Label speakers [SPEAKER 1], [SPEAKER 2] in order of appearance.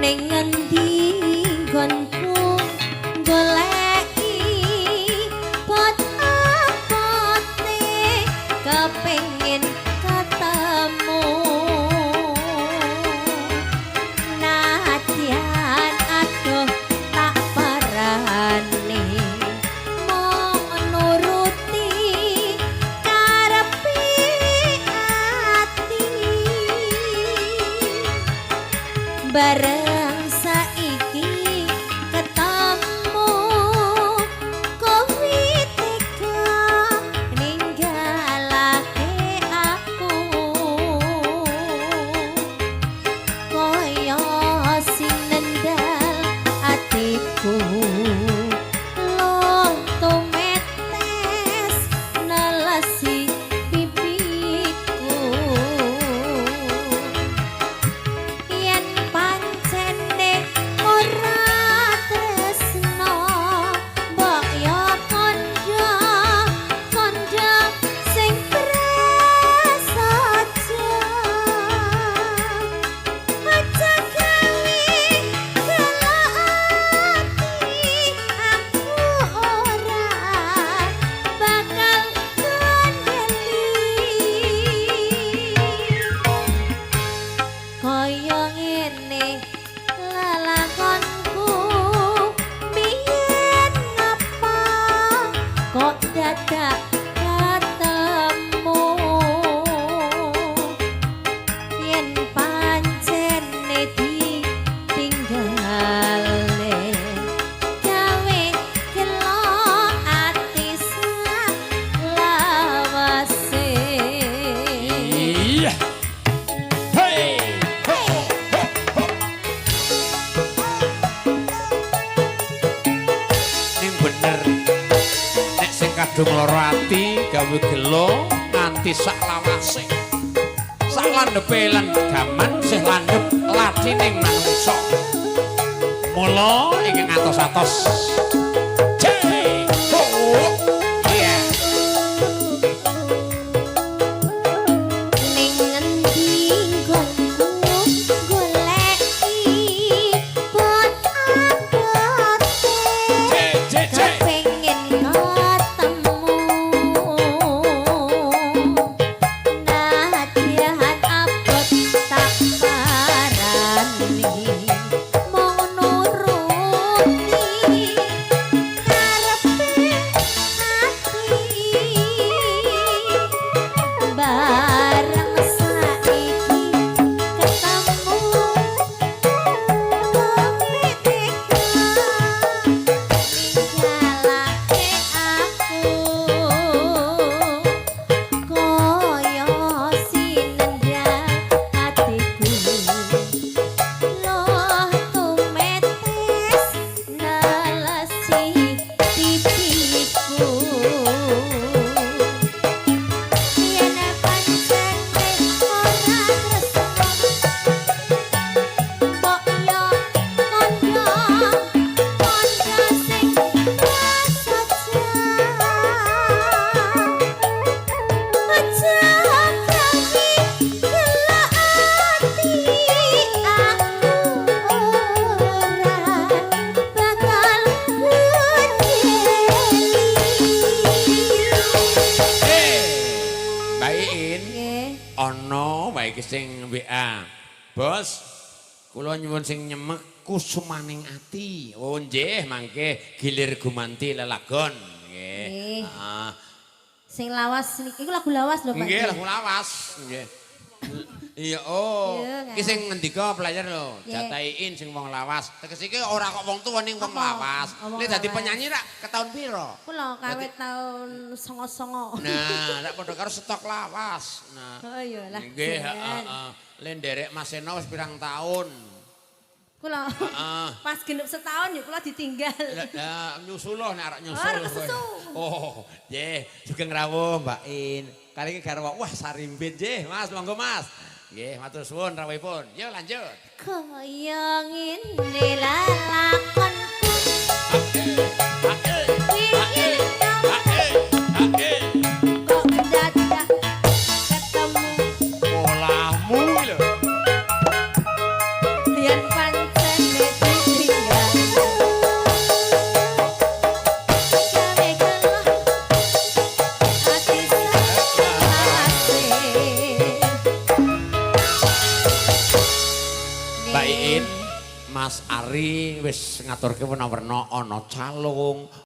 [SPEAKER 1] Ning ngendi nggonku goleki bot abote, kepengin ketemu. Nadyan adoh tak parani, mung nuruti karepe ati. Bareng saiki ketemu, kowe tega ninggalake aku, kaya sing nendal atiku. Luh tumetes nelesi pipiku. Yen pancene ora tresno, mbok yo kandha kandha sing prasaja. Aja gawe gelo ati, aku ora bakal kandheli. Kaya ngene lelakonku biyen, ngapa kok dadak ketemu? Yen pancene ditinggale, gawe gelo ati salawase.
[SPEAKER 2] Iya. Hei. Ho, ho, ho. Ning bener. Nek sing kadung lara ati gawe gelo nganti sak lawase. Sak landhepe lan gaman sih landhep lathining manungsa. Mula ingkang atos-atos. Cek. Ho. Iya.
[SPEAKER 1] Ning ngendi nggonku goleki bot abote,
[SPEAKER 2] Cek, cek, cek.
[SPEAKER 1] kepengin ketemu. Nadyan abot tak parani, mung nuruti karepe ati. Bareng saiki ketemu, kowe tega ninggalake aku, kaya sinendal atiku. Luh tumetes nelesi pipiku. Yen pancene ora tresno, mbok yo kandha kandha sing prasaja. Aja gawe gelo ati, aku ora bakal ngedeli.
[SPEAKER 2] Eh, Mbak Iin.
[SPEAKER 1] Nggih.
[SPEAKER 2] Ana wae iki sing WA. Bos, kula nyuwun sing nyemek Kusumaning Ati. Oh nggih, mangke gilir gumanti lelagon. Nggih.
[SPEAKER 1] Nggih.
[SPEAKER 2] Heeh.
[SPEAKER 1] Sing lawas niki, iku lagu lawas lho, Pak.
[SPEAKER 2] Nggih, lagu lawas. Nggih. Iya, oh.
[SPEAKER 1] Iya,
[SPEAKER 2] Iki sing ngendika player lho,
[SPEAKER 1] Nggih.
[SPEAKER 2] jatahin sing wong lawas. Tegese iki ora kok wong tuwa, ning wong
[SPEAKER 1] Apa?
[SPEAKER 2] lawas.
[SPEAKER 1] Wong
[SPEAKER 2] Lek dadi
[SPEAKER 1] lawas.
[SPEAKER 2] penyanyi rak ketaun piro?
[SPEAKER 1] Kula kawit tahun 99.
[SPEAKER 2] Nah, rak padha karo stok lawas. Nah.
[SPEAKER 1] Oh iya lah.
[SPEAKER 2] Nggih,
[SPEAKER 1] jan.
[SPEAKER 2] heeh. Le nderek Mas Seno wis pirang tahun?
[SPEAKER 1] Kula pas genep setahun ya kula ditinggal.
[SPEAKER 2] Lah, lah nyusul loh nek arek nyusul.
[SPEAKER 1] Oh, arek kesusu.
[SPEAKER 2] Oh, nggih, sugeng rawuh Mbak In. Kali iki garwa wah sarimbit nggih, Mas, monggo Mas. Nggih, matur suwun rawuhipun. Yo lanjut.
[SPEAKER 1] Kaya ngene lelakonku
[SPEAKER 2] Hae, hae, hae.
[SPEAKER 1] kok dadak ketemu.
[SPEAKER 2] Polahmu iki lho.
[SPEAKER 1] Yen pancen
[SPEAKER 2] Mbak Iin, Mas Ari wis ngaturke werna-werna ana calung,